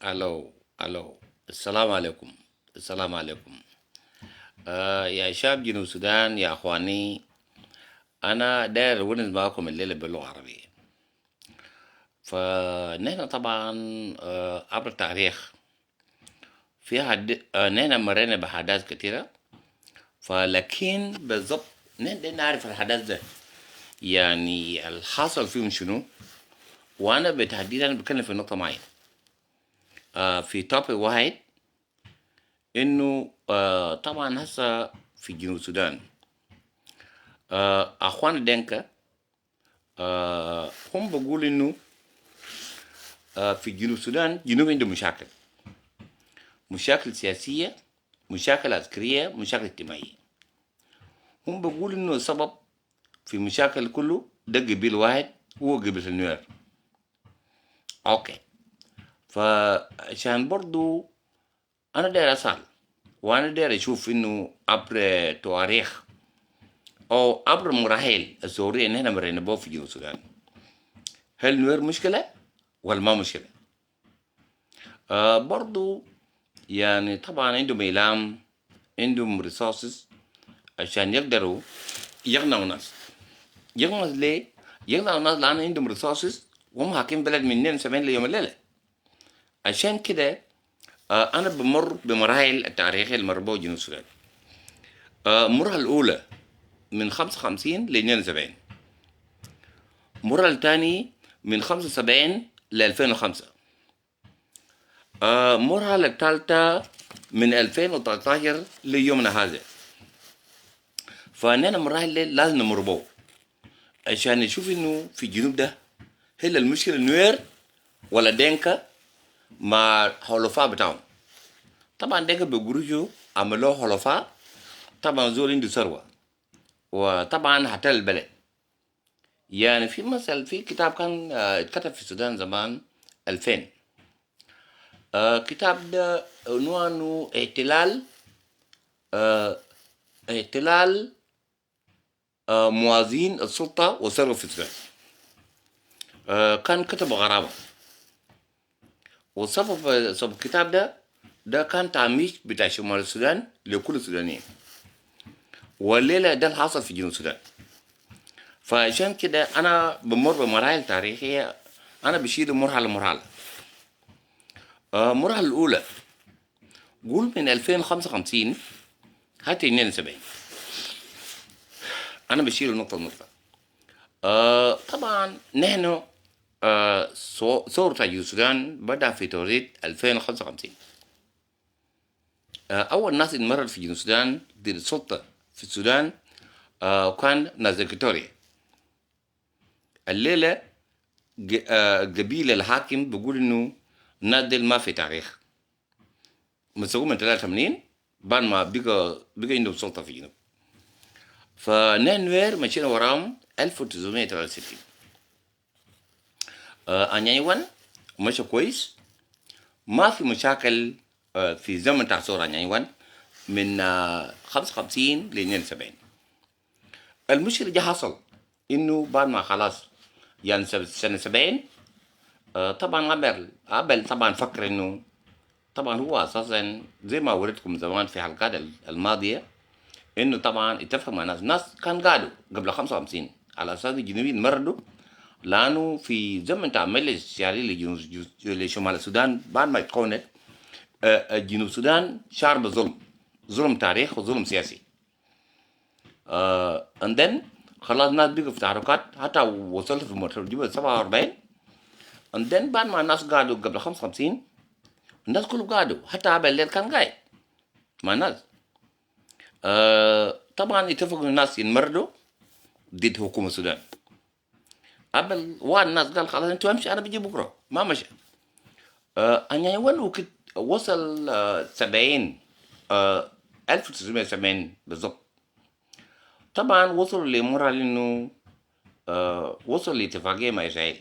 الو الو، السلام عليكم، السلام عليكم. يا شعب جنوب السودان، يا اخواني، انا داير اونس معاكم الليلة باللغة العربية. فنحن طبعا عبر التاريخ في حد نحن مرينا بحداث كتيرة. فلكن بالضبط نحن دايرين نعرف الحدث ده يعني الحاصل فيهم شنو. وانا بالتحديد انا بتكلم في نقطة معينة في topic واحد، انه طبعا هسه في جنوب السودان اخوان دينكا هم بقول انه في جنوب السودان، جنوب عنده مشاكل، مشاكل سياسية، مشاكل عسكرية، مشاكل اجتماعية. هم بقول انه السبب في مشاكل كله ده قبيل واحد، هو قبيلة النوير. okay، فعشان برضو انا داير اسال وانا داير اشوف انه عبر تواريخ او عبر مراحل الثورية اللي احنا مرينا بها في جنوب السودان، هل نوير مشكلة ولا ما مشكلة؟ برضو يعني طبعا عندهم اعلام، عندهم resources عشان يقدروا يقنعوا الناس. يقنعوا الناس ليه؟ يقنعوا الناس لأن عندهم resources وهم حاكمين بلد من 72 ليوم الليلة. عشان كده أنا بمر بمراحل التاريخية اللي مر بها جنوب السودان. المرحلة الأولى من 55 ل 72، المرحلة الثانية من 75 ل 2005، المرحلة الثالثة من 2013 ليومنا هذا. فنحن المراحل دي لازم نمر بو عشان نشوف انه في الجنوب ده هل المشكلة نوير ولا دينكا مع حلفاء بتاعهم. طبعا دينكا بقروشوا عملوه حلفاء، طبعا زول عنده ثروة وطبعا حتى البلد. يعني في مثل في كتاب كان اتكتب في السودان زمان 2000، كتاب ده عنوانه احتلال موازين السلطة والثروة في السودان. كان كتب غرابة، وسبب سبب الكتاب ده كان تعميش بتاع شمال السودان لكل السودانيين، والليلة ده اللي حصل في جنوب السودان. فعشان كده أنا بمر بمراحل تاريخية، أنا بشيل مرحلة مرحلة. المرحلة الأولى قول من 2055 حتى 72، أنا بشيل نقطة نقطة. طبعا نحن ثورة جنوب السودان بدأ في توريد 2055. أول ناس اتمرد في جنوب السودان ضد السلطة في السودان كان ناس إكواتوريا. الليلة قبيلة الحاكم بيقول إنه الناس ديل ما في تاريخ، مسكوه من 83 بعد ما بقى عندهم سلطة في الجنوب. فنحن نوير مشينا وراهم 1963. أنيانيا 1 مشى كويس، ما في مشاكل في زمن بتاع ثورة أنيانيا 1 من 55 ل 72. المشكلة دي حصل إنه بعد ما خلاص يعني سنة 70، طبعا عبل طبعا فكر إنه طبعا هو أساسا زي ما وريتكم زمان في حلقات الماضية إنه طبعا اتفق مع ناس كان قالوا قبل 55 على أساس الجنوبيين مردوا، لأنه في زمن بتاع المجلس الشعبي لشمال السودان بعد ما اتكونت جنوب السودان شعر بظلم، ظلم تاريخ وظلم سياسي. And then خلاص الناس بقوا في تحركات حتى وصلت في مرحلة جوبا 47. and then بعد ما الناس قعدوا قبل 55، الناس كلهم قعدوا، حتى أبل الليل كان قاعد مع الناس. طبعا اتفقوا الناس ينمردوا ضد حكومة السودان. أبل وعد الناس قال خلاص انتوا امشي، انا بجي بكره، ما مشى. أنا وين وقت وصل 70، 1970 بالضبط، طبعا وصلوا لمرحلة انه وصل لاتفاقية مع اسرائيل،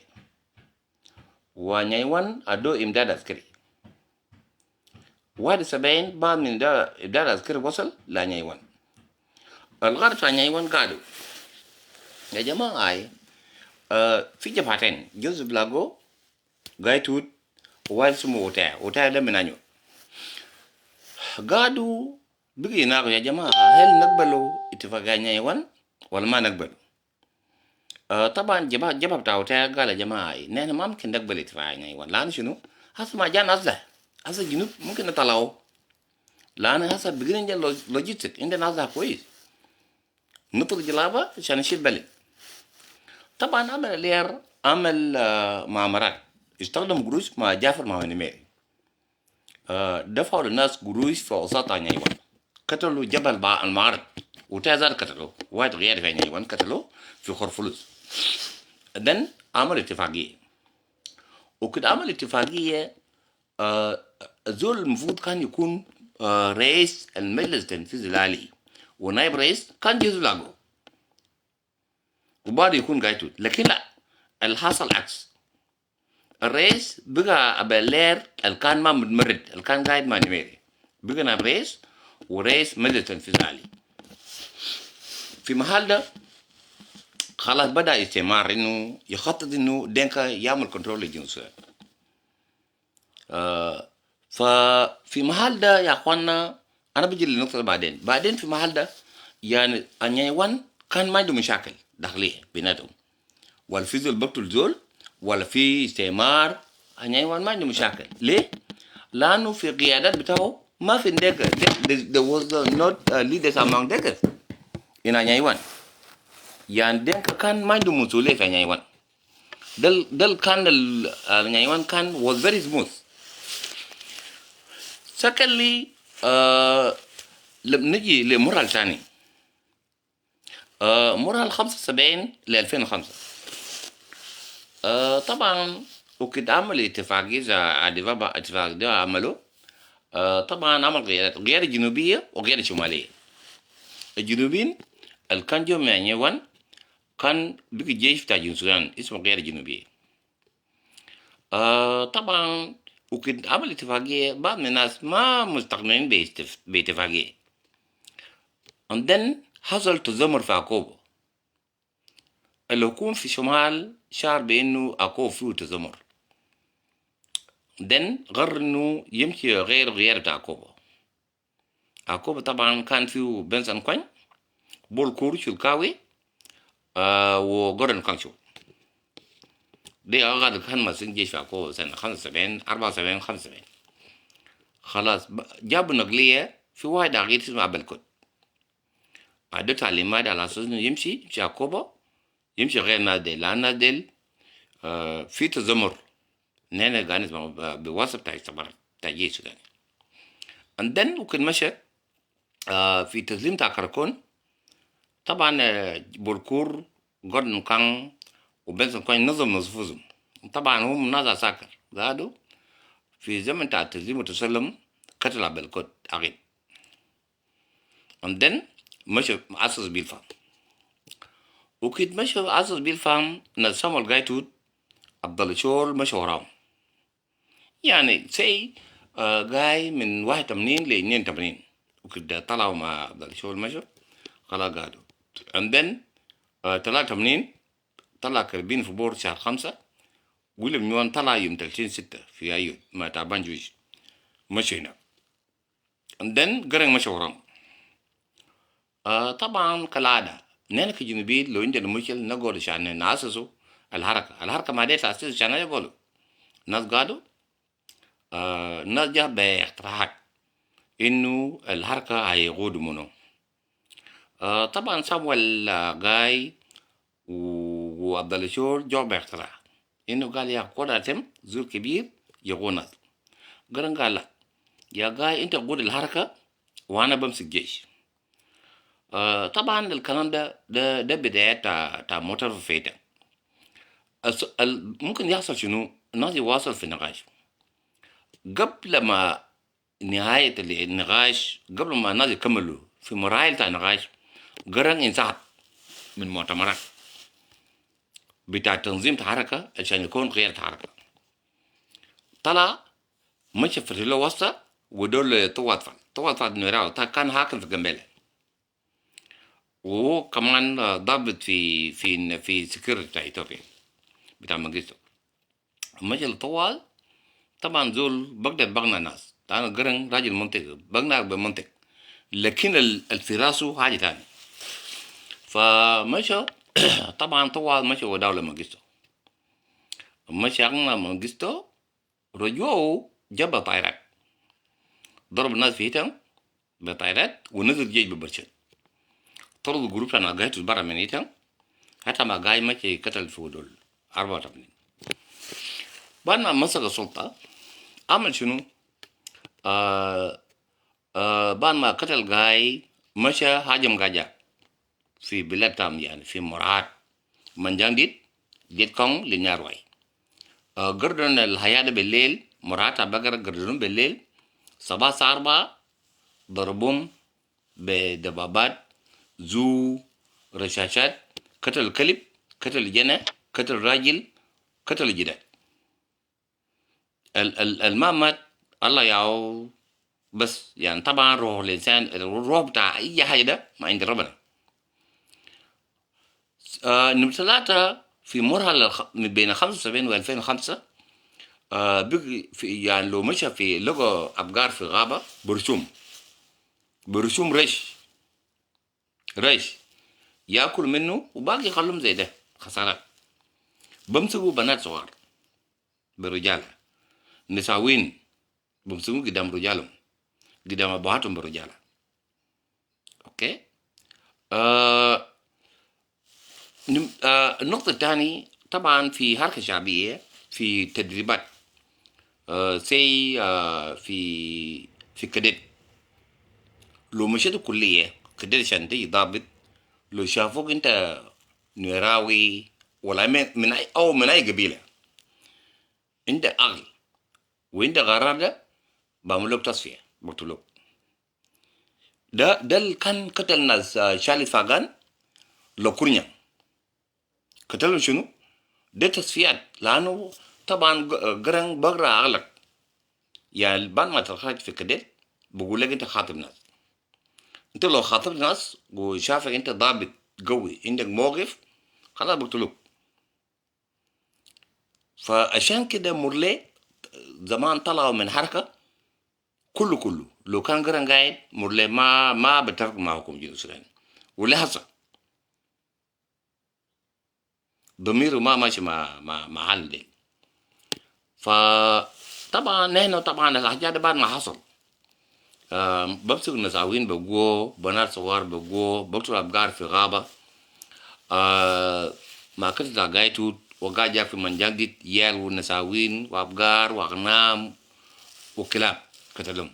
ونيوان ادو امداد عسكري. 71 بعد من ده امداد عسكري وصل لنيوان. الغرب بتاع نيوان قالوا يا جماعة في جبهتين، جوزيف لاغو، قايتود، وواحد اسمه وتاع، وتاع ده من انيو. قعدوا بقي يناقشوا يا جماعة، هل نقبلوا اتفاقية انيانيا 1 ولا ما نقبله؟ طبعا جبهة بتاع وتاع قال يا جماعة نحن ما ممكن نقبل اتفاقية انيانيا 1، لأن شنو؟ هسه ما جانا أسلحة، هسه الجنوب ممكن نطلعوه، لأن هسه بقينا عندنا logistic، عندنا أسلحة كويس، نطلق جلابة عشان نشيل بلد. طبعا عمل الير عمل مؤامرات، استخدم قروش مع جعفر مع نميري، دفعوا للناس قروش في اوساط انيانيا 1، قتلوا جبل المعارض وتازار، قتلوا واحد غير في انيانيا 1، قتلوه في خرفلوس. then عمل اتفاقية، وكده عمل اتفاقية الزول المفروض كان يكون رئيس المجلس التنفيذي العالي ونائب رئيس كان جيزو لاقو وبعد يكون قايتو، لكن لا، اللي حصل عكس. الرئيس بقى أبلير اللي كان ما متمرد، اللي كان قاعد مع نميري، بقى نائب رئيس ورئيس مجلس التنفيذ العالي. في محل ده خلاص بدأ استعمار انه يخطط انه دينكا يعمل control لجنوب السودان. ففي محل ده يا اخوانا، انا بجي للنقطة بعدين. بعدين في محل ده يعني انيانيا 1 كان ما عنده مشاكل داخلية بيناتهم، ولا في زول بقتل زول ولا في استعمار. انيانيا 1 ما عنده مشاكل، ليه؟ لانه في قيادات بتاعه ما في دينكا. there was not leaders among Dinkas in Anyanya 1. يعني دينكا كان ما عنده مسؤولية في انيانيا 1. ده كان انيانيا 1 كان was very smooth. secondly، لما نجي لمرحلة ثانية، مرحلة 75 ل 2005، طبعا وكده عمل اتفاقية زي اديس اتفاق ده عملوا، طبعا عمل قيادات، قيادة جنوبية وقيادة شمالية. الجنوبيين اللي كان جو من 1 كان بقي الجيش بتاع جنوب السودان اسمه قيادة جنوبية. طبعا وكنت عمل اتفاقية، بعض من الناس ما مستقنعين باتفاقية. and then حصل تذمر في أكوبو. الحكومة في الشمال شعر بأنه أكوبو فيه تذمر، then قرر إنه يمشي غير غير بتاع أكوبو. أكوبو طبعا كان فيه بنسن كوين، بول كور شلكاوي، وجوردن كانشو. دي أغاد كان ماسكين جيش في أكوبو سنة 75، 74، 75. خلاص جابوا نقلية في واحد عقيد اسمه أبل كوت، ادوا تعليمات على اساس انه يمشي أكوبو، يمشي غير ناس ديل، لان ناس ديل في تذمر. نحن قاعدين نسمع بواسطة بتاع استخبارات بتاع الجيش السوداني. and then وكان مشى في تسليم بتاع كركون، طبعا بولكور، جوردن كان وبنسون كان نظم نفوذهم. طبعا هم ناس عساكر قعدوا في زمن بتاع التسليم وتسلم، قتل أبل كوت عقيد. and then مشى أسس بيلفام. وكيت مشى أسس بيلفام، ناس سامويل جايتوت، عبد الله شول مشى وراهم. يعني say جاي من 81 ل 82 وكده طلعوا مع عبد الله شول، مشوا خلاص قعدوا. and then 83 طلع كربين في بور شهر 5، ويليام نيوان طلع يوم 30/6 في أيوت مع تعبان جويش، مشى هناك. and then قرن مشى وراهم. طبعا كالعادة نحن كجنوبيين لو عندنا مشكلة نقعد عشان نأسسوا الحركة. الحركة ما دي تأسيس عشان يقولوا الناس قالوا، الناس جاء باقتراحات إنه الحركة هيقودوا منو. طبعا سامويل جاي وعبد الله شول جو باقتراح إنه قال يا قول زول كبير يقول ناس. قرن قال لا يا جاي، انت قود الحركة وانا بمسك جيش. طبعا الكلام ده بداية تاع موتر فيتا. ممكن يحصل شنو؟ الناس يواصل في النقاش قبل ما نهاية النقاش، قبل ما الناس يكملوا في مراحل تاع النقاش، قرن انسحب من مؤتمرات بتاع تنظيم حركة عشان يكون قيادة حركة. طلع مشى في له وسط ودول طوال طوال نوراو كان حاكم في جنبيلا، وهو كمان ضابط في security بتاع اثيوبيا بتاع منجستو. مشى لطوال. طبعا زول بقدر بقنع ناس، لانه قرنق راجل منطقي، بقنعك بمنطق، لكن الفي راسه حاجة تانية. فمشى طبعا طوال مشى وداه لمنقستو، مشى أقنع منقستو، رجوعه جاب طائرات ضرب الناس في هيتم بطائرات، ونزل جيش ببرشت، طرد group انا قايتو برا من هيتم، حتى ما قاي مشي قتل في ودول 84. بعد ما مسك السلطة عمل شنو؟ بعد ما قتل قاي مشى هاجم قاجا في بلاد تام، يعني في مراد منجانجيت جيت كون لنياروي قردن الحياة ده بالليل، مرات بقر قردنهم بالليل، صباح الساعة 4 ضربهم بدبابات زو رشاشات، قتل الكلب، قتل الجنى، قتل الراجل، قتل الجداد، الما مات الله ياو بس. يعني طبعا روح الإنسان، الروح بتاع أي حاجة ده ما عند ربنا. نمرة 3، في مرحلة بين 75 و 2005، بقي في يعني لو مشى في لقوا أبقار في غابة برسوم برسوم رش رش ياكل منه، وباقي يخلوهم زي ده خسارات. بمسكوا بنات صغار برجالة، نساوين بمسكوا قدام رجالهم، قدام أبهاتهم برجالة. okay، النقطة الثانية، طبعا في حركة شعبية في تدريبات، سي في cadet، لو مشيت الكلية cadet عشان تيجي ضابط، لو شافوك انت نويراوي ولا من أي او من اي قبيلة عندك عقل وعندك قرار، ده بعمل لك تصفية، بقتلوك. ده اللي كان قتل ناس شالي فاقان لكورنيا، قتلوا شنو؟ ده تصفيات، لانه طبعا قرنق بقرا عقلك، يعني بعد ما تخرج في cadet بقول لك انت خاطب ناس، انت لو خاطبت ناس وشافك انت ضابط قوي عندك موقف، خلاص بقتلوك. فعشان كده مورلي زمان طلعوا من حركة كله كله. لو كان قرنق قاعد، مورلي ما بتفق مع حكومة جنوب السودان، ولا هسه ضميره ما ماشي مع حال دي. فطبعا نحن طبعا الحاجات دي بعد ما حصل، بمسك النساوين بقوه، بنات صغار بقوه، بقتل أبقار في غابة، ما كنت قايتو وقاعد في منجاقت يال والنساوين وأبقار وأغنام وكلاب قتلهم.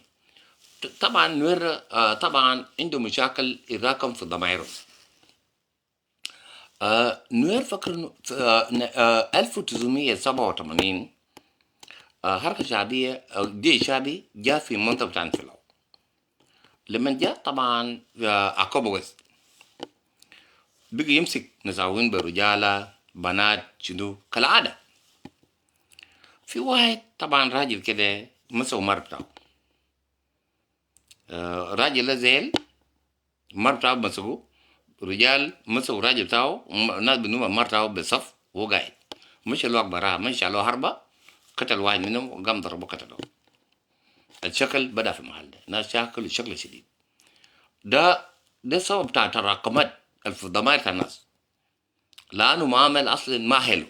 طبعا نوير طبعا عنده مشاكل يراكم في ضمائره. نوير فكر انه في 1987 حركة شعبية، جيش شعبي جاء في منطقة بتاع فلو. لما جاء طبعا أكوبو West، بقي يمسك نساوين برجالة، بنات شنو كالعادة. في واحد طبعا راجل كده مسكوا مر بتاعه، راجل ده زعل، مر بتاعه مسكوه رجال، مسكوا راجل بتاعه، ناس بنوم مر بتاعه بصف وهو قاعد، مش الوقت براها، مش على حربة، قتل واحد منهم وقام ضربه قتله. الشكل بدأ في المحل ده، ناس شاكلوا الشكل شديد. ده سبب بتاع تراكمات في ضمائر بتاع الناس، لأنه معامل أصلا ما حلو.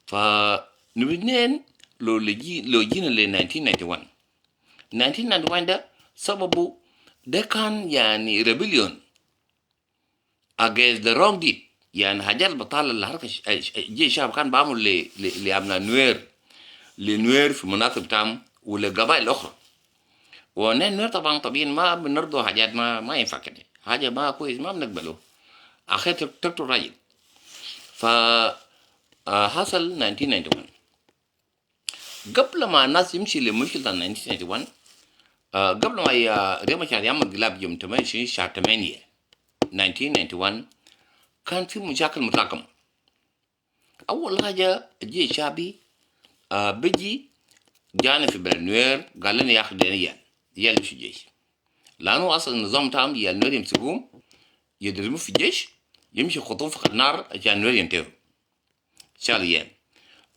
فنمرة 2، لو جينا ل 1991، 1991 ده سببه ده كان يعني rebellion against the wrong deed، يعني حاجات البطالة اللي حركة الجيش الشعب كان بعمل لأبناء نوير، لنوير في مناطق بتاعهم وللقبائل الأخرى. ونحن نوير طبعا طبيعي ما بنرضوا حاجات ما ينفع كده، حاجة ما كويس ما بنقبله، أخير تقتل راجل. ف حصل 1991. قبل ما الناس يمشي لمشكلة 1991، قبل ما رياك مشار يعمل انقلاب يوم 28 شهر 8 1991، كان في مشاكل متراكمة. أول حاجة الجيش الشعبي بيجي جانا في بلد نوير، قال لنا يا أخي دينا يال يال في الجيش، لأنه أصلا النظام بتاعهم يال نوير يمسكوهم يدربوا في الجيش، يمشي خطوهم في النار عشان نوير ينتهوا. شال يال.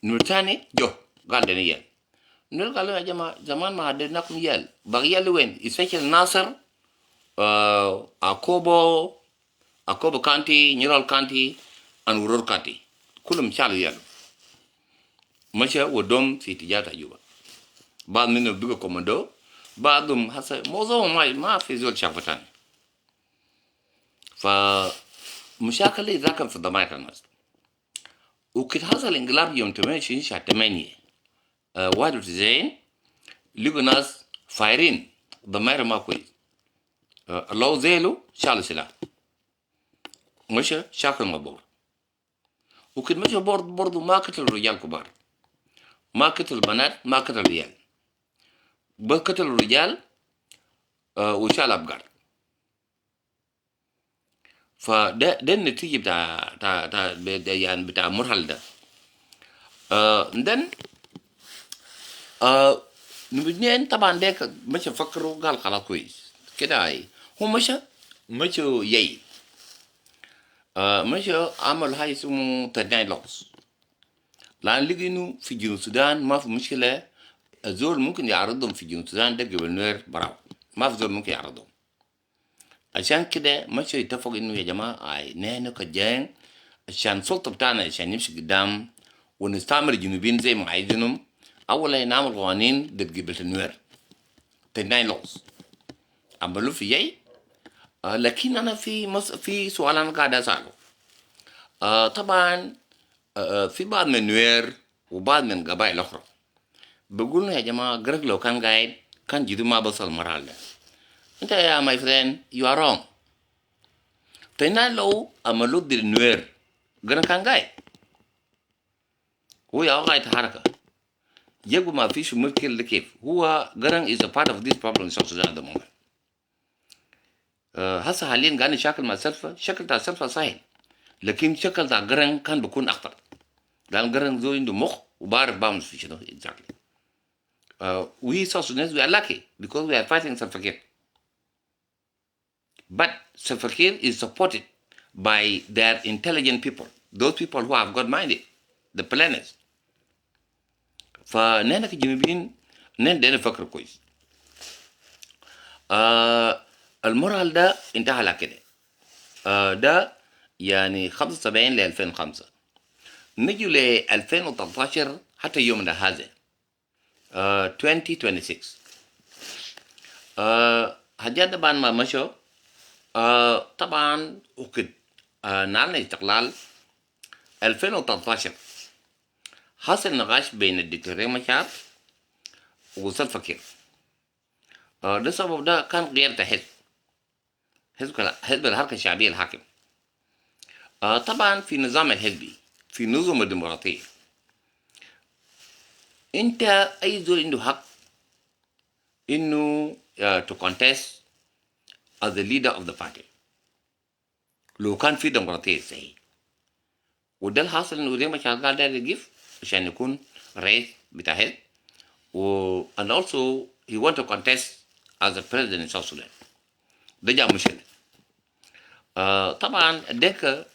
نمرة ثاني جو قال لنا عيال. النوير قالوا يا جماعة، زمان ما اديناكم عيال، باقي عيال وين؟ Especially ناصر، أكوبو، أكوبو County، نيرول County and ورور County، كلهم شالوا عيالهم مشى ودوم في اتجاه جوبا. بعض منهم بقوا كوماندو، بعضهم هسه معظمهم ما في زول شافه تاني. فمشاكل دي ذاك في ضمائر الناس. وكت حصل انقلاب يوم 28 شهر 8 91، لقوا ناس فايرين، ضمائر ما كويس، لو زيلوا شالوا سلاح، مشى شاكل مع بور. وكت مشى بور برضو ما قتلوا رجال كبار، ما قتلوا بنات، ما قتلوا رجال، بس قتلوا رجال وشال ابقار. فده النتيجة بتاع يعني بتاع المرحلة ده. Then نمرة 2، طبعا ديك مشى فكروا، قال خلاص كويس كده. هاي هو مشى يي مشى عمل حاجة اسمه 39 laws، لأن لقي إنه في جنوب السودان ما في مشكلة. الزول ممكن يعرضهم في جنوب السودان ده قبل نوير براو، ما في زول ممكن يعرضهم. عشان كده مشوا يتفقوا انه يا جماعة اي نحن كجين عشان السلطة بتاعنا عشان نمشي قدام ونستعمر الجنوبيين زي ما عايزينهم، اولا نعمل قوانين ضد قبيلة النوير، 39 laws عملوا في جاي. لكن انا في سؤال انا قاعد اساله. طبعا في بعض من النوير وبعض من قبائل اخرى بيقولوا يا جماعة قرنق لو كان قاعد كان جدو ما بصل المرحلة ده. انت يا my friend، you are wrong. 39 law عملوا ضد النوير، قرنق كان قاعد، هو يا قاعد حركة يبقى ما فيش مشكلة. كيف هو قرنق is a part of this problem in South Sudan at the moment. هسه حاليا قاعد نشاكل مع سلفا، شكل بتاع سلفا سهل، لكن شكل بتاع قرنق كان بيكون اخطر، لان قرنق زول عنده مخ وبعرف بعمل في شنو exactly. We South Sudanese، we are lucky because we are fighting Salva Kiir. But Salva Kiir is supported by their intelligent people, those people who have got minded, the planners. فنحن كجنوبيين نحن دايرين نفكر كويس. المرحلة ده انتهى على كده. ده يعني 75 ل 2005. نجي ل 2013 حتى يومنا هذا 2026. حاجات ده بعد ما مشوا طبعا وكت نالنا استقلال 2013، حصل نقاش بين الدكتور رياك مشار وسلفا كير. ده سبب ده كان قيادة حزب الحركة الشعبية الحاكم. طبعا في نظام الحزبي، في نظم الديمقراطية، انت اي زول عنده حق انه to contest as the leader of the party لو كان في ديمقراطية صحيح. وده الحاصل، انه رياك مشار قال داير يقف عشان يكون رئيس بتاع حزب و and also he want to contest as a president in South Sudan. ده جاب مشكلة. طبعا ديك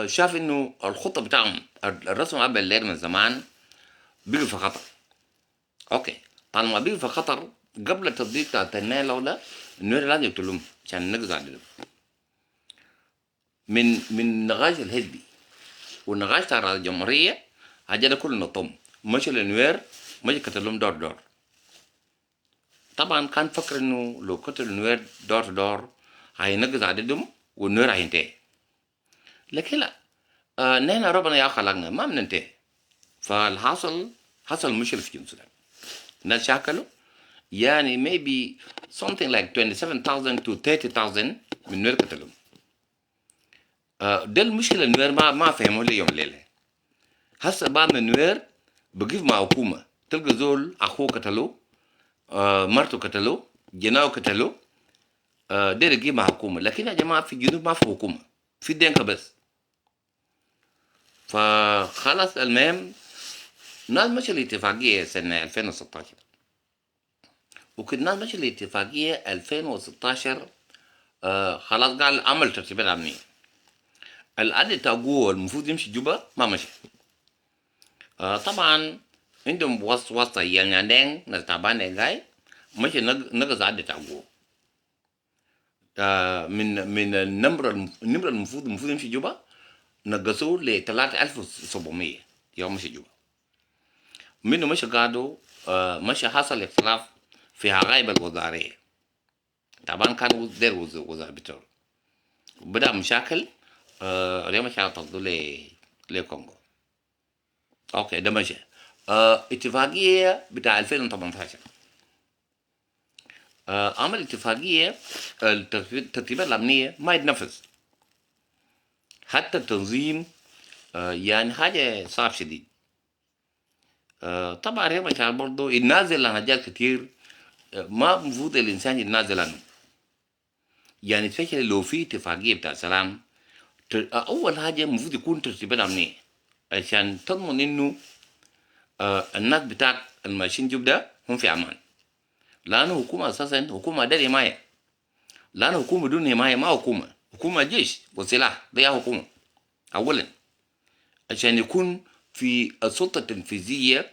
شاف انه الخطة بتاعهم الرسم ابا الليل من زمان بقي في خطر. okay، طالما بقي في خطر، قبل التطبيق بتاع 39 law ده، النوير لازم يقتلهم عشان نقضي عليهم. من نقاش الحزبي والنقاش بتاع الجمهورية، حاجة ده كله نطم مشى للنوير، مشى قتلهم دور دور. طبعا كان فكر انه لو قتل النوير دور دور هينقص عددهم والنوير هينتهي، لكن لا، نحن ربنا يا خلقنا ما بننتهي. فالحاصل حصل مشكلة في جنوب السودان، الناس شاكلوا يعني maybe something like 27,000 to 30,000 من نوير قتلهم. ده المشكلة، النوير ما فهموا لي يوم الليلة. هسه بعض من النوير بقيف مع حكومة، تلقى زول أخوه قتلوه، مرته قتلوه، جناه قتلوه، ده يقيف مع حكومة. لكن يا جماعة، في الجنوب ما في حكومة، في دينكا بس. فخلاص، المهم ناس مشوا الاتفاقية سنة 2016. وكت ناس مشوا الاتفاقية 2016، خلاص، قال عمل ترتيبات أمنية. العدد تاع قوة المفروض يمشي جوبا ما مشي. طبعا عندهم واسطة يعني دين ناس تعبان جاي مشي نقص عدد حقه من النمرة النمرة المفروض يمشي جوبا، نقصوه ل 3700 يوم مشي جوبا. منه مشي قعدوا، مشي حصل اختلاف في حقائب الوزارية. طبعا كان دير وزارة بترول، بدأ مشاكل، رياك مشار طردوا لكونغو. okay، ده مشى. اتفاقية بتاع 2018، عمل اتفاقية الترتيبات الأمنية ما يتنفذ، حتى التنظيم، يعني حاجة صعب شديد. طبعا رياك مشار برضو يتنازل عن حاجات كتير، ما المفروض الإنسان يتنازل عنه. يعني especially لو في اتفاقية بتاع سلام، أول حاجة المفروض يكون ترتيبات أمنية عشان تضمن إنه الناس بتاعك الماشيين جوب ده هم في أمان، لأنه حكومة أساسا حكومة ده حماية، لأنه حكومة بدون حماية ما حكومة، حكومة جيش وسلاح، ده يا حكومة أولا، عشان يكون في السلطة التنفيذية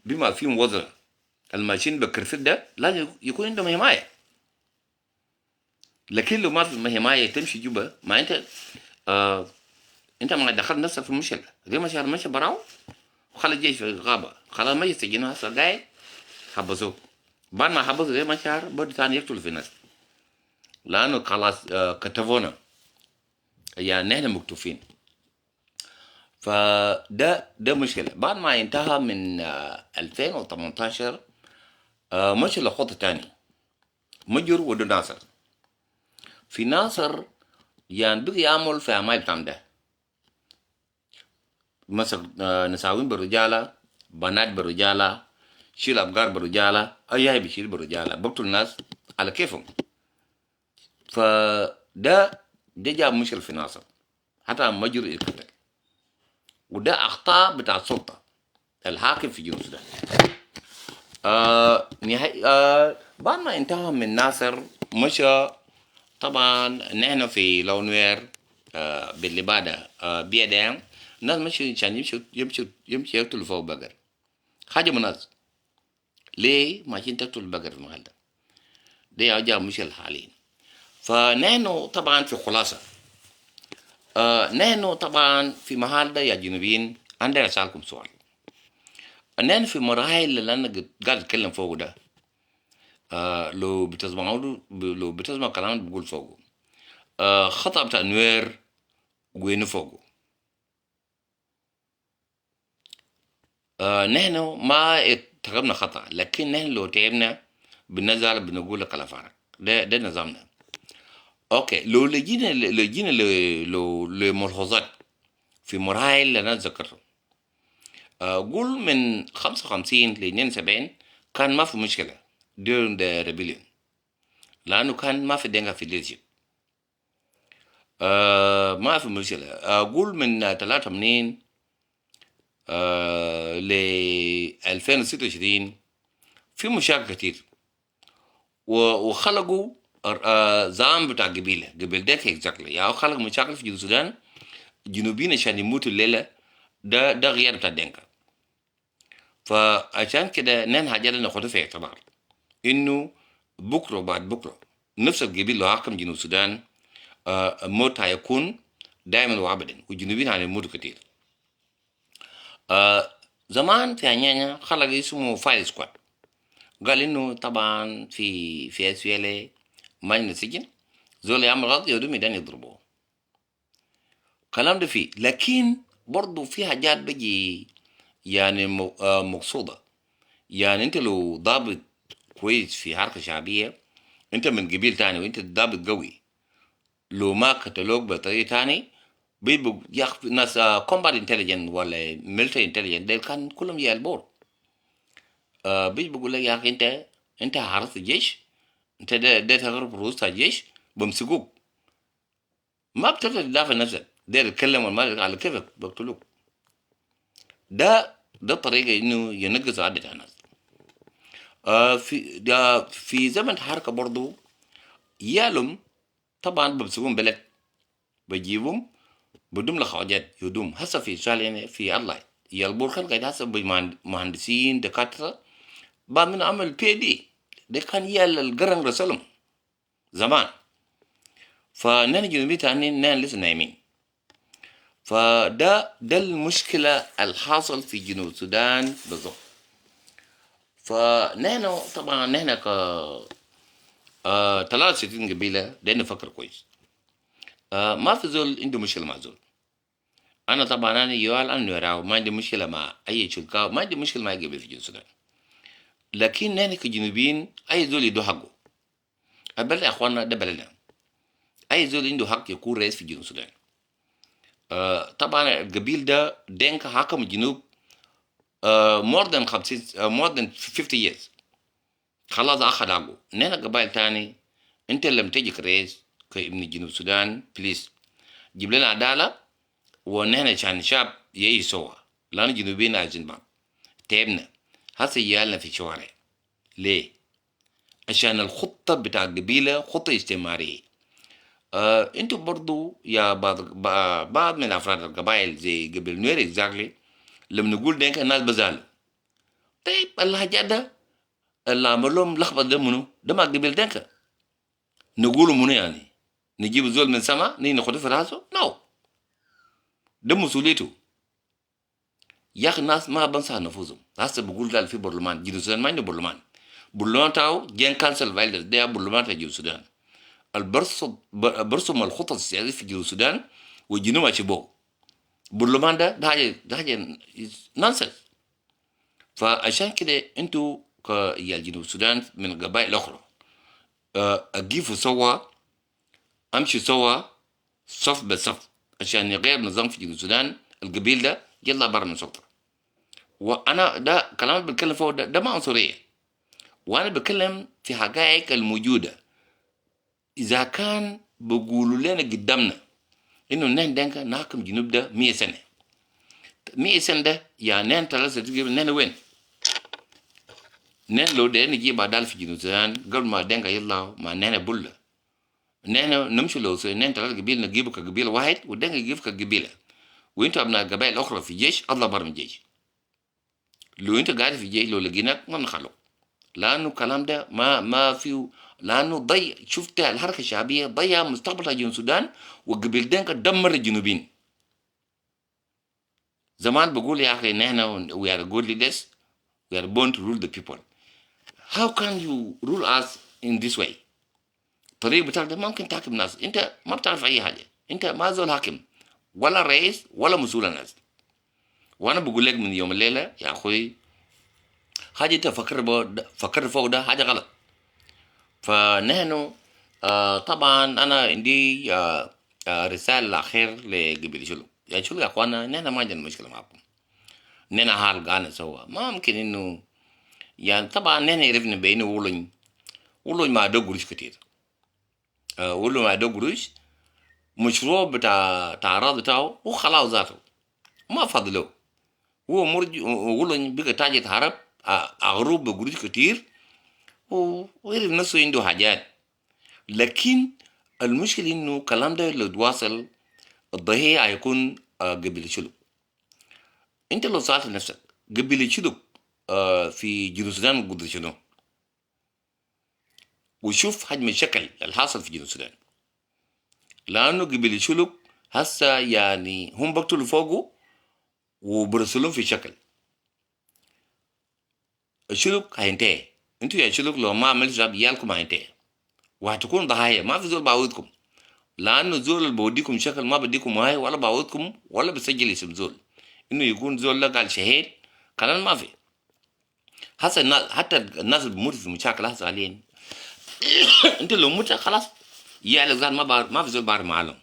بما فيهم وزراء الماشيين بكرفت ده لازم يكون عندهم حماية. لكن لو ما في حماية تمشي جوبا، ما انت ما دخلت نفسك في المشكلة. زي ما مشى براو وخلى الجيش في الغابة، خلاص ما يسجنوه، هسه قاعد حبسوه. بعد ما حبسوا زي ما شهر برضه ثاني يقتلوا في الناس، لأنه خلاص كتفونا، يعني نحن مكتوفين. فده مشكلة. بعد ما انتهى من 2018، مشى لخطة تانية، مجر ودو ناصر. في ناصر يعني بقي يعمل في أعمال بتاعهم ده، مسك نساوين بالرجالة، بنات بالرجالة، شيل أبقار بالرجالة، أي هاي بيشيل بالرجالة، بقتل الناس على كيفهم. فده جاب مشكلة في ناصر، حتى مجر يتقتل. وده أخطاء بتاع السلطة الحاكم في جنوب السودان. نهاية بعد ما انتهى من ناصر مشى، طبعا نحن في لونوير باللبادة بيدين الناس مشوا عشان يمشوا يمشوا يمشوا يقتلوا فوق بقر، حاجة مناس ليه ماشيين تقتلوا البقر في المحل ده؟ ده جاب مشكلة حاليا. فنحن طبعا في خلاصة، نحن طبعا في محل ده يا جنوبيين، عندنا أسألكم سؤال. نحن في مراحل اللي أنا قاعد أتكلم فوق ده، لو بتسمع كلام بقول فوقه، خطأ بتاع نوير وين فوقه؟ نحن ما ارتكبنا خطأ، لكن نحن لو تعبنا بنزل بنقول لك على فارق. ده نظامنا. okay، لو لجينا لو لملحوظات في مراحل اللي انا ذكرتها، قول من 55 ل 72 كان ما في مشكلة during the rebellion، لأنه كان ما في دينكا في leadership، ما في مشكلة. قول من 83 ل 2026 في مشاكل كتير، وخلقوا زعم بتاع قبيلة قبل ده exactly، يعني خلق مشاكل في جنوب السودان، جنوبيين عشان يموتوا الليلة، ده غير بتاع دينكا. فعشان كده نحن حاجة ناخدها في اعتبار انه بكره وبعد بكره نفس القبيل لو حكم جنوب السودان، الموت هيكون دائما وابدا، والجنوبيين هيموتوا كتير. زمان في عنينا خلق اسمه fire squad، قال انه طبعا في SPLA ما السجن زول يعمل غلط يودوه ميدان يضربوه، كلام ده فيه. لكن برضه في حاجات بيجي يعني مقصودة. يعني انت لو ضابط كويس في حركة شعبية، انت من قبيل تاني وانت ضابط قوي، لو ما قتلوك بطريقة تاني بيبقوا يا أخي ناس combat intelligence ولا military intelligence ديل كان كلهم يا البور، بيجي بيقول لك يا اخي انت حرست الجيش، انت ده تغرب رؤوس الجيش، بمسكوك، ما بتقدر تدافع نفسك، ده يتكلم وما على كيفك بقتلوك. ده طريقة انه ينقص عدد الناس. في ده في زمن حركة برضو يالهم طبعا بمسكون بلد بجيبهم بدوم لخواجات يدوم هسه في سؤال يعني في الله يالبور كان قاعد هسه مهندسين دكاترة، بعض منهم عمل PhD، ده كان يال القرن رسلهم زمان. فنحن جنوبيين تانيين نحن لسه نايمين. فده ده المشكلة الحاصل في جنوب السودان بالضبط. فنحن طبعا نحن ك 63 قبيلة ده نفكر كويس. ما في زول عنده مشكلة مع زول. انا طبعا انا يوال انا نوراو، ما عندي مشكلة مع اي شركاء، ما عندي مشكلة مع اي قبيلة في جنوب السودان. لكن نحن كجنوبيين اي زول يدو حقه. البلد يا اخواننا ده بلدنا، اي زول عنده حق يكون رئيس في جنوب السودان. طبعا القبيل ده دينكا حاكم الجنوب more than 50 more than 50 years، خلاص اخذ حقه. نحن قبائل تاني، انت لما تجي كرئيس كابن جنوب السودان please جيب لنا عدالة، ونحن عشان شعب يعيش سوا، لأن الجنوبيين عايزين بعض. تعبنا هسه عيالنا في الشوارع ليه؟ عشان الخطة بتاع القبيلة خطة استعمارية. انتوا برضو يا بعض من افراد القبائل زي قبيل نوير exactly، لما نقول دينك الناس بزعلوا. طيب الحاجات ده اللي عمل لهم لخبط ده منو؟ ده ما قبيل دينك. نقولوا منو يعني؟ نجيب زول من سما نيجي ناخده في راسه؟ no، ده مسؤوليته يا اخي. الناس ما بنصح نفوسهم. هسه بقول قال في برلمان جنوب السودان، ما عنده برلمان. برلمان تاعو جين council of elders، ده برلمان تاع جنوب السودان. البرسم برسم الخطط السياسية في جنوب السودان والجنوب ماشي. برلمان ده حاجة nonsense. فعشان كده انتوا يا جنوب السودان من القبائل الاخرى اقيفوا سوا، امشوا سوا صف بصف عشان يغير نظام في جنوب السودان. القبيل ده يطلع برا من السلطة. وانا ده كلام اللي بتكلم فوق ده ما عنصريه، وانا بتكلم في حقائق الموجوده. اذا كان بيقولوا لنا قدامنا انه نحن دينكا نحكم جنوب ده 100 سنه، 100 سنة ده يعني نحن ثلاثة تجيب نحن وين؟ نحن لو ده نجيب عدالة في جنوب السودان قبل ما دينكا يطلعوا مع نحن بولا، نحن نمشي لو نحن ثلاثة قبيلة نجيبه كقبيلة واحد ودينكا يجيب كقبيلة، وانتوا ابناء القبائل الاخرى في الجيش اطلع برا من الجيش. لو انت قاعد في الجيش لو لقيناك ما بنخلوك، لانه الكلام ده ما فيه، لانه ضيع. شفت الحركة الشعبية ضيع مستقبل جنوب السودان، وقبيل دينكا دمر الجنوبيين. زمان بقول يا اخي نحن we are good leaders، we are born to rule the people. how can you rule us in this way؟ الطريق بتاعك ده ما ممكن تحكم ناس. انت ما بتعرف اي حاجه، انت ما زول حاكم ولا رئيس ولا مسؤول الناس. وانا بقول لك من يوم الليلة يا اخوي، حاجة انت فكر فوق ده حاجة غلط. فنحن طبعا انا عندي رسالة الاخير لقبيلة شلو. يا شلو يا اخوانا، نحن ما عندنا مشكلة معكم، نحن حال قانا سوا. ما ممكن انه يعني طبعا نحن عرفنا بانه ولن ولن ما عنده قروش كتير، ولن ما عنده قروش، مشروع بتاع تعراض بتاعه هو خلاص ذاته ما فضله. هو مرج ولن بقى تاجر هرب أغروب بقروش كتير وعرف نفسه عنده حاجات. لكن المشكلة انه الكلام ده لو تواصل الضحية هيكون قبيلة شلوك. انت لو سألت نفسك قبيلة شلوك في جنوب السودان قدر شنو، وشوف حجم الشكل الحاصل في جنوب السودان، لانه قبيلة شلوك هسه يعني هم بقتلوا فوقه وبرسلون في شكل الشلوك هينتهي. انتوا يا شلوك لو ما عملتوا حساب عيالكم هينتهي وهتكون ضحايا. ما في زول بعوضكم، لانه الزول اللي بوديكم شكل ما بديكم هاي ولا بعوضكم ولا بسجل اسم زول انه يكون زول ده قال شهيد، كلام ما في. هسه الناس، حتى الناس اللي بيموتوا في مشاكل هسه حاليا، انت لو مت خلاص يعلق ذات ما في زول بعرف معلوم.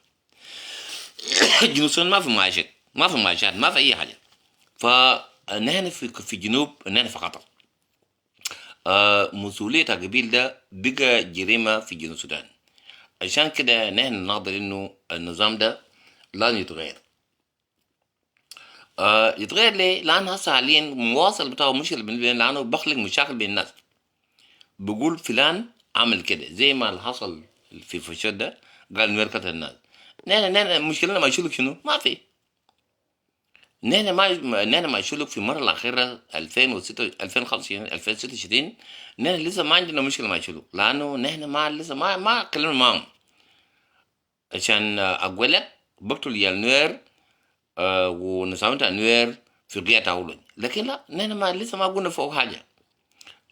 جنوب السودان ما في معاشات، ما في معاشات، ما في اي حاجه. فنحن في جنوب نحن في خطر. مسؤولية القبيل ده بقى جريمة في جنوب السودان. عشان كده نحن نناضل انه النظام ده لازم يتغير. يتغير ليه؟ لأن هسه حاليا مواصل بتاعه مشكلة بالنسبة لنا، لأنه بخلق مشاكل بين الناس. بقول فلان عمل كده زي ما اللي حصل في فشود ده، قال نوير قتل الناس. نحن مشكلتنا ما يشيلك شنو؟ ما في. نحن ما شلوك في المرة الأخيرة 2006، 2025، 2026، نحن لسه ما عندنا مشكلة مع شلوك، لأنه نحن ما لسه ما اتكلمنا معهم عشان أقول لك بقتل يا النوير ونساوين النوير في قيادة أولين. لكن لا، نحن ما لسه ما قلنا فوق حاجة.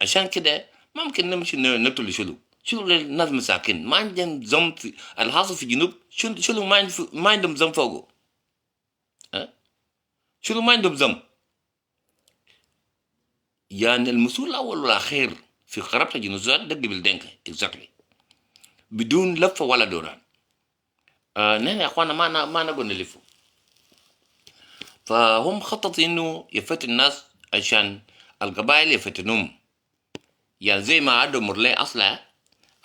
عشان كده ما ممكن نمشي نقتل شلوك. شلوك الناس مساكين، ما عندهم ذنب في الحاصل في الجنوب. شلوك ما عندهم ذنب فوقه، أه؟ شلوك ما عندهم ذنب. يعني المسؤول الاول والاخير في خراب جنوب السودان ده قبيلة دينكا exactly، بدون لفه ولا دوران. نحن يا اخوانا ما نقول نلفه. فهم خططوا انه يفتن الناس عشان القبائل يفتنهم، يعني زي ما عدوا مرلي اصلها،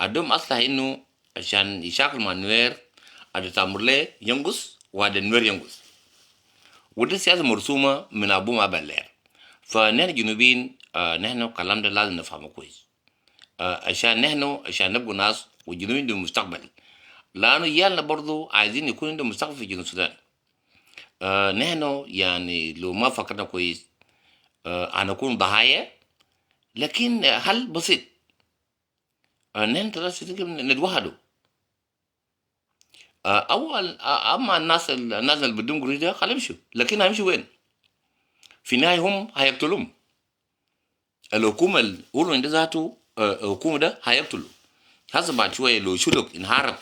عندهم اصلها انه عشان يشاكل مع النوير، عدد مرلي ينقص وعدد النوير ينقص، ودي سياسة مرسومة من أبو ما بلير. فنحن جنوبيين نحن الكلام ده لازم نفهمه كويس عشان نحن عشان نبقوا ناس والجنوبيين عندهم مستقبل، لأنه عيالنا برضو عايزين يكون عندهم مستقبل في جنوب السودان. نحن يعني لو ما فكرنا كويس هنكون ضحايا، لكن حل بسيط، نحن 63 نتوحدوا. اول اما الناس اللي بدون قروش ده خليهم يمشوا، لكن هيمشوا وين؟ في النهاية هم هيقتلوهم. الحكومة الاولى ده ذاته، الحكومة ده هيقتلوا. هسه بعد شوية لو شلوك انهارب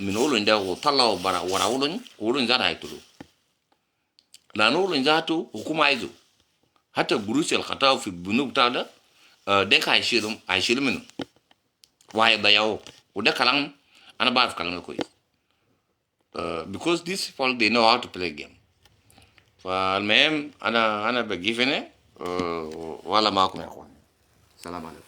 من اولون ده وطلعوا برا ورا اولون، اولون ذاته هيقتلوه، لانه اولون ذاته حكومة عايزه حتى القروش اللي خطاه في البنوك بتاعه ده، ده هيشيلوا منه وهيضيعوه. وده كلام انا بعرف كلام ده كويس because these people they know how to play game. فالمهم انا بقيف هنا ولا معكم يا اخوان. السلام عليكم.